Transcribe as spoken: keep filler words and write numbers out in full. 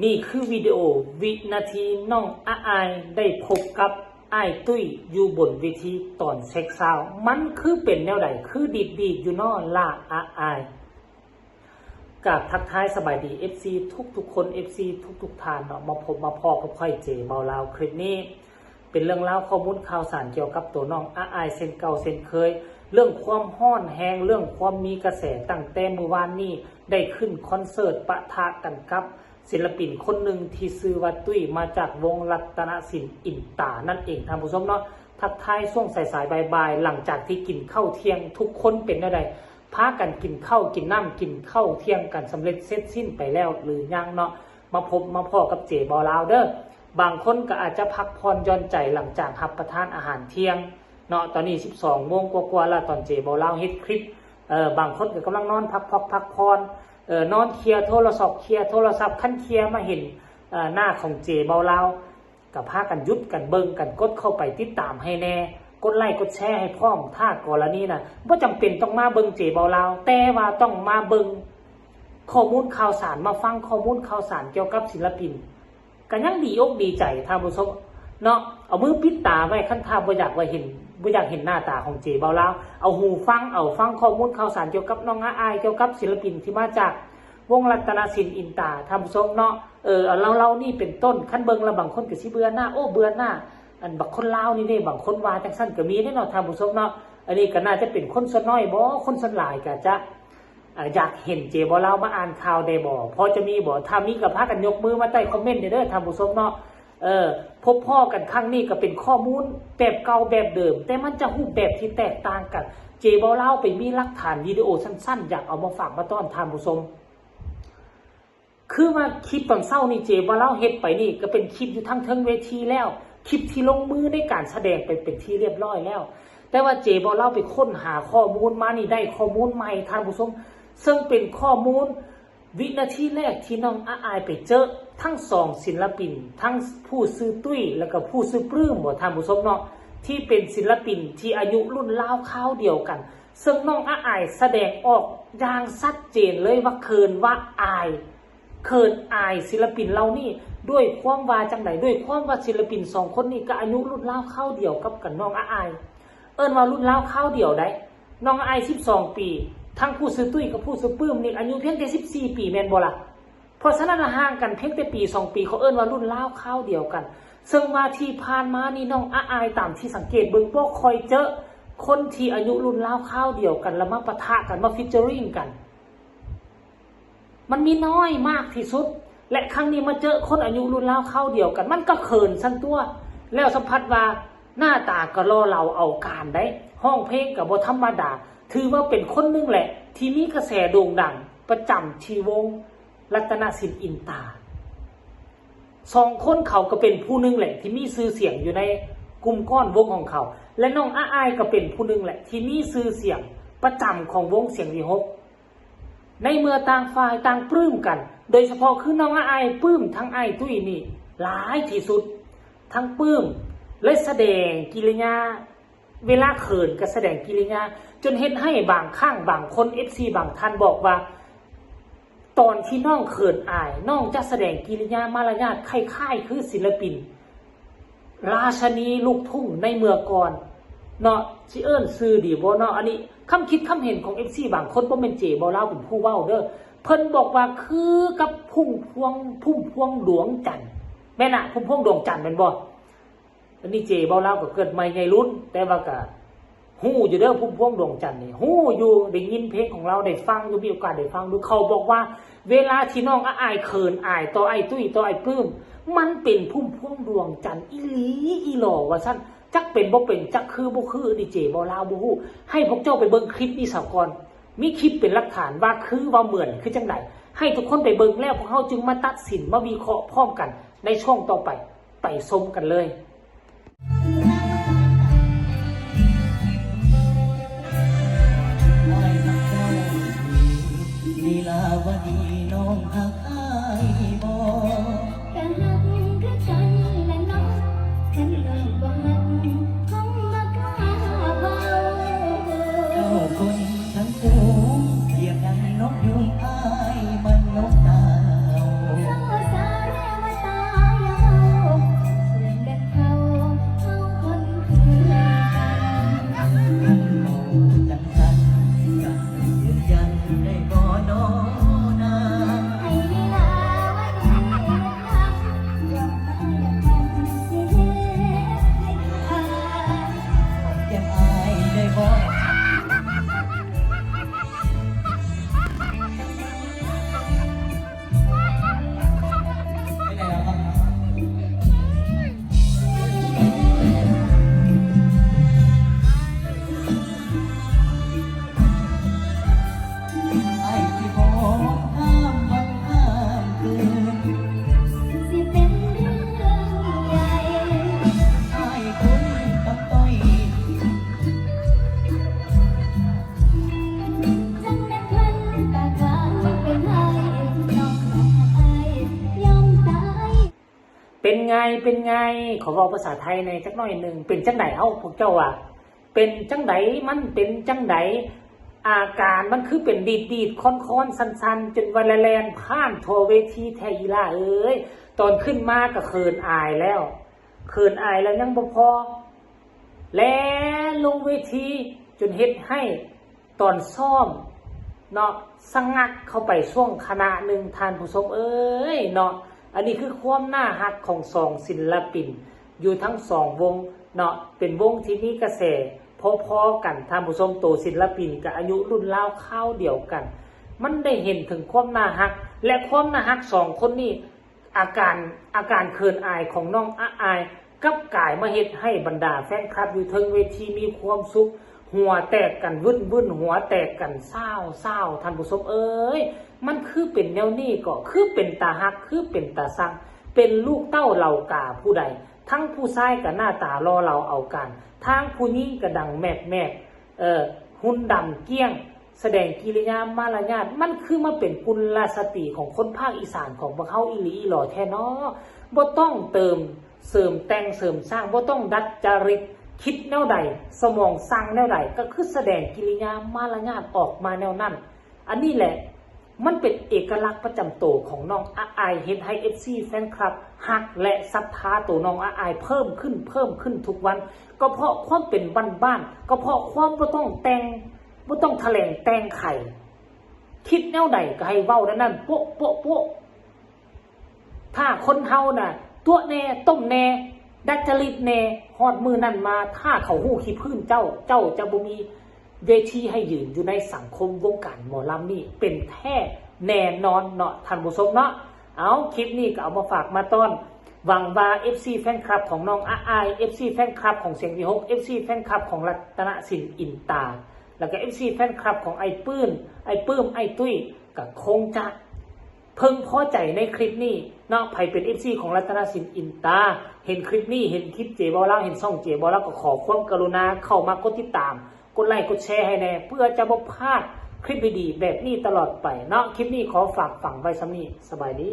นี่คือวิดีโอวินาทีน้องอาอายได้พบกับอ้ายตุ้ยอยู่บนเวทีตอนเช็คซาวด์ มันคือเป็นแนวใด คือดีดดีดอยู่น้อล่ะอาอาย กราบทักทายสบายดี เอฟซี ทุกๆคน เอฟซี ทุกๆท่านเนาะ มาพบมาพ้อกับข้อยเจเบาลาว คลิปนี้ เป็นเรื่องราวข้อมูลข่าวสารเกี่ยวกับตัวน้องอาอายเช่นเก่าเช่นเคย เรื่องความฮ้อนแฮง เรื่องความมีกระแสตั้งแต่มื้อวานนี้ ได้ขึ้นคอนเสิร์ตปะทะกันกับศิลปินคนหนึ่งที่ชื่อว่าตุ้ย มาจากวงรัตนสินอินตานั่นเองท่านผู้ชมเนาะ ทักทายช่วงสายๆบ่ายๆ หลังจากที่กินข้าวเที่ยง ทุกคนเป็นแนวใด พากันกินข้าวกินน้ำกินข้าวเที่ยงกันสำเร็จเสร็จสิ้นไปแล้วหรือยังเนาะ มาพบมาพ้อกับเจเบาลาวเด้อ บางคนก็อาจจะพักผ่อนหย่อนใจหลังจากรับประทานอาหารเที่ยงเนาะ ตอนนี้สิบสองโมงกว่าๆแล้ว ตอนเจเบาลาวเฮ็ดคลิป เอ่อ บางคนก็กำลังนอนพักผ่อนพักผ่อน เอ่อ นอนเคลียร์โทรศัพท์ เคลียร์โทรศัพท์ คันเคลียร์มาเห็น เอ่อ หน้าของเจเบาลาว ก็พากันหยุดกันเบิ่งกัน กดเข้าไปติดตามให้แน่ กดไลค์กดแชร์ให้พร้อม ถ้ากรณีนะ บ่จำเป็นต้องมาเบิ่งเจเบาลาว แต่ว่าต้องมาเบิ่งข้อมูลข่าวสาร มาฟังข้อมูลข่าวสารเกี่ยวกับศิลปิน ก็ยังดีอกดีใจท่านผู้ชมเนาะ เอามือปิดตาไว้ คันถ้าบ่อยากว่าเห็น บ่อยากเห็นหน้าตาของเจเบาลาว เอาหูฟัง เอาฟังข้อมูลข่าวสารเกี่ยวกับน้องอาอาย เกี่ยวกับศิลปินที่มาจากวงรัตนสินอินตาท่านผู้ชมเนาะ เออ เอาเล่าๆนี่เป็นต้น คันเบิ่งแล้วบางคนก็สิเบื่อหน้า โอ้ เบื่อหน้า อันบักคนลาวนี่เด้ บางคนว่าจังซั่นก็มีเด้เนาะท่านผู้ชมเนาะ อันนี้ก็น่าจะเป็นคนส่วนน้อยบ่ คนส่วนหลายก็จะ อ่า อยากเห็นเจเบาลาวมาอ่านข่าวได้บ่ พอจะมีบ่ ถ้ามีก็พากันยกมือมาใต้คอมเมนต์เด้อท่านผู้ชมเนาะ เออ พบพ้อกันครั้งนี้ก็เป็นข้อมูลแบบเก่าแบบเดิม แต่มันจะรูปแบบที่แตกต่างกัน เจเบาลาวไปมีหลักฐานวิดีโอสั้นๆ อยากเอามาฝากมาต้อนท่านผู้ชม คือว่าคลิปตอนเช้านี่เจเบาลาวเฮ็ดไปนี่ก็เป็นคลิปอยู่ทั้งเทิงเวทีแล้ว คลิปที่ลงมือในการแสดงไปเป็นที่เรียบร้อยแล้ว แต่ว่าเจเบาลาวไปค้นหาข้อมูลมานี่ได้ข้อมูลใหม่ท่านผู้ชม ซึ่งเป็นข้อมูลวินาทีแรกที่น้องอาอายไปเจอทั้งสองศิลปิน ทั้งผู้ชื่อตุ้ยแล้วก็ผู้ชื่อปลื้มบ่ท่านผู้ชมเนาะ ที่เป็นศิลปินที่อายุรุ่นราวคราวเดียวกัน ซึ่งน้องอาอายแสดงออกอย่างชัดเจนเลยว่าเขินว่าอาย เขินอายศิลปินเหล่านี้ ด้วยความว่าจังใด ด้วยความว่าศิลปินสองคนนี้ก็อายุรุ่นราวคราวเดียวกับกันน้องอาอาย เอิ้นว่ารุ่นราวคราวเดียวใด น้องอาอายสิบสองปี ทั้งผู้ชื่อตุ้ยกับผู้ชื่อปลื้มนี่อายุเพียงแค่สิบสี่ปีแม่นบ่ล่ะ เพราะฉะนั้นห่างกันเพียงแต่ปีสองปี เขาเอิ้นว่ารุ่นราวคราวเดียวกัน ซึ่งว่าที่ผ่านมานี่น้องอาอายตามที่สังเกตเบิ่งบ่ค่อยเจอคนที่อายุรุ่นราวคราวเดียวกันแล้วมาปะทะกันมา featuring กัน มันมีน้อยมากที่สุด และครั้งนี้มาเจอคนอายุรุ่นราวคราวเดียวกัน มันก็เขินซั่นตั๊ว แล้วสัมผัสว่าหน้าตาก็หล่อเหลาเอาการได้ ร้องเพลงก็บ่ธรรมดา ถือว่าเป็นคนหนึ่งแหละที่มีกระแสโด่งดังประจำที่วงรัตนสินอินตา สองคนเขาก็เป็นผู้หนึ่งแหละที่มีชื่อเสียงอยู่ในกลุ่มก้อนวงของเขา และน้องอาอายก็เป็นผู้หนึ่งแหละที่มีชื่อเสียงประจำของวงเสียงวีหก ในเมื่อต่างฝ่ายต่างปลื้มกัน โดยเฉพาะคือน้องอาอายปลื้มทั้งอ้ายตุ้ยนี่หลายที่สุด ทั้งปลื้มและแสดงกิริยา เวลาเขินก็แสดงกิริยา จนเฮ็ดให้บางครั้งบางคน เอฟซี บางท่านบอกว่า ตอนที่น้องเขินอาย น้องจะแสดงกิริยามารยาทคล้ายๆคือศิลปิน ราชนีลูกทุ่งในเมื่อก่อนเนาะ สิเอิ้นชื่อดีบ่เนาะ อันนี้คำคิดคำเห็นของ เอฟซี บางคน บ่แม่นเจเบาลาวเป็นผู้เว้าเด้อ เพิ่นบอกว่าคือกับพุ่มพวง พุ่มพวงดวงจันทร์ แม่นอะ พุ่มพวงดวงจันทร์แม่นบ่ อันนี้เจเบาลาวก็เกิดใหม่ใหญ่รุ่น แต่ว่าก็ฮู้อยู่เด้อ พุ่มพวงดวงจันทร์นี่ ฮู้อยู่ ได้ยินเพลงของลาว ได้ฟังอยู่ มีโอกาสได้ฟังอยู่ เขาบอกว่า เวลาที่น้องอาอายเขินอายต่ออ้ายตุ้ยต่ออ้ายปลื้ม มันเป็นพุ่มพวงดวงจันทร์อีหลีอีหลอว่าซั่น จักเป็นบ่เป็น จักคือบ่คือ อันนี้เจเบาลาวบ่ฮู้ ให้พวกเจ้าไปเบิ่งคลิปนี้ซะก่อน มีคลิปเป็นหลักฐานว่าคือว่าเหมือนคือจังใด ให้ทุกคนไปเบิ่งแล้วพวกเฮาจึงมาตัดสินมาวิเคราะห์พร้อมกันในช่วงต่อไป ไปชมกันเลย ลีลาวดีน้องฮักอ้ายบ่ ก็ฮักคือกันละเนาะ คันน้องบ่ฮัก คงบ่กล้าเว้า เจ้าคนทั้งปวงเปรียบดังนกยูงอ้ายมันนกดาว เศร้าสา เป็นไง เป็นไง ขอเว้าภาษาไทยแหน่จักหน่อยหนึ่ง เป็นจั่งใด เอ้า พวกเจ้าว่า เป็นจั่งใด มันเป็นจั่งใด อาการมันคือเป็นดีดๆ ค้อนๆ สั่นๆ จนว่าแล่นผ่านทั่วเวทีแท้อีหล่าเอ้ย ตอนขึ้นมาก็เขินอายแล้ว เขินอายแล้วยังบ่พอ แล่นลงเวทีจนเฮ็ดให้ตอนซ้อมเนาะ สะงักเข้าไปช่วงขณะหนึ่ง ท่านผู้ชมเอ้ยเนาะ อันนี้คือความน่าฮักของสองศิลปิน อยู่ทั้งสองวงเนาะ เป็นวงที่มีกระแสพอๆ กัน ท่านผู้ชม โตศิลปินกับอายุรุ่นราวคราวเดียวกัน มันได้เห็นถึงความน่าฮัก และความน่าฮักสองคนนี้ อาการ อาการเขินอายของน้องอะอาย กลับกลายมาเฮ็ดให้บรรดาแฟนคลับอยู่เทิงเวทีมีความสุข หัวแตกกันวึ่นๆ หัวแตกกันซ่าวๆ ท่านผู้ชมเอ้ย มันคือเป็นแนวนี้ก็คือเป็นตาฮัก คือเป็นตาซัก เป็นลูกเต้าเหล่ากาผู้ใด ทั้งผู้ชายก็หน้าตาหล่อเหลาเอาการ ทั้งผู้หญิงก็ดังแมบๆ เอ่อ หุ่นดำเกลี้ยง แสดงกิริยามารยาท มันคือมาเป็นกุลสตรีของคนภาคอีสานของพวกเฮาอีหลีอีหลอแท้เนาะ บ่ต้องเติม เสริมแต่งเสริมสร้าง บ่ต้องดัดจริต คิดแนวใด สมองสั่งแนวใด ก็คือแสดงกิริยามารยาทออกมาแนวนั้น อันนี้แหละ มันเป็นเอกลักษณ์ประจำตัวของน้องอะอาย เฮ็ดให้ เอฟซี แฟนคลับ ฮักและศรัทธาตัวน้องอะอายเพิ่มขึ้น เพิ่มขึ้นทุกวัน ก็เพราะความเป็นบ้านๆ ก็เพราะความบ่ต้องแต่ง บ่ต้องแถลงแต่งไข คิดแนวใดก็ให้เว้าแนวนั้น โป๊ะ โป๊ะ โป๊ะ ถ้าคนเฮาน่ะ ตัวแน่ ต้มแน่ ดัดจริตแน่ ฮอดมื้อนั้นมา ถ้าเขาฮู้ขี้พื้นเจ้า เจ้าจะบ่มีเวทีให้ยืนอยู่ในสังคมวงการหมอลำนี่ เป็นแท้แน่นอนเนาะ ท่านผู้ชมเนาะ เอา คลิปนี้ก็เอามาฝากมาต้อน หวังว่า เอฟซี แฟนคลับของน้องอะอาย เอฟซี แฟนคลับของเสียงวีหก เอฟซี แฟนคลับของรัตนสินอินตา แล้วก็ เอฟซี แฟนคลับของไอ้ปื้น ไอ้ปื้ม ไอ้ตุ้ย ก็คงจะ เพิ่งพอใจในคลิปนี้เนาะ ไผเป็น เอฟซี ของรัตนสินอินตา เห็นคลิปนี้ เห็นคลิปเจเว้าลาว เห็นช่องเจเว้าลาว ก็ขอความกรุณาเข้ามากดติดตาม กดไลค์ กดแชร์ให้แน่ เพื่อจะบ่พลาดคลิปดีๆ แบบนี้ตลอดไปเนาะ คลิปนี้ขอฝากฝังไว้ส่ำนี้ สบายดี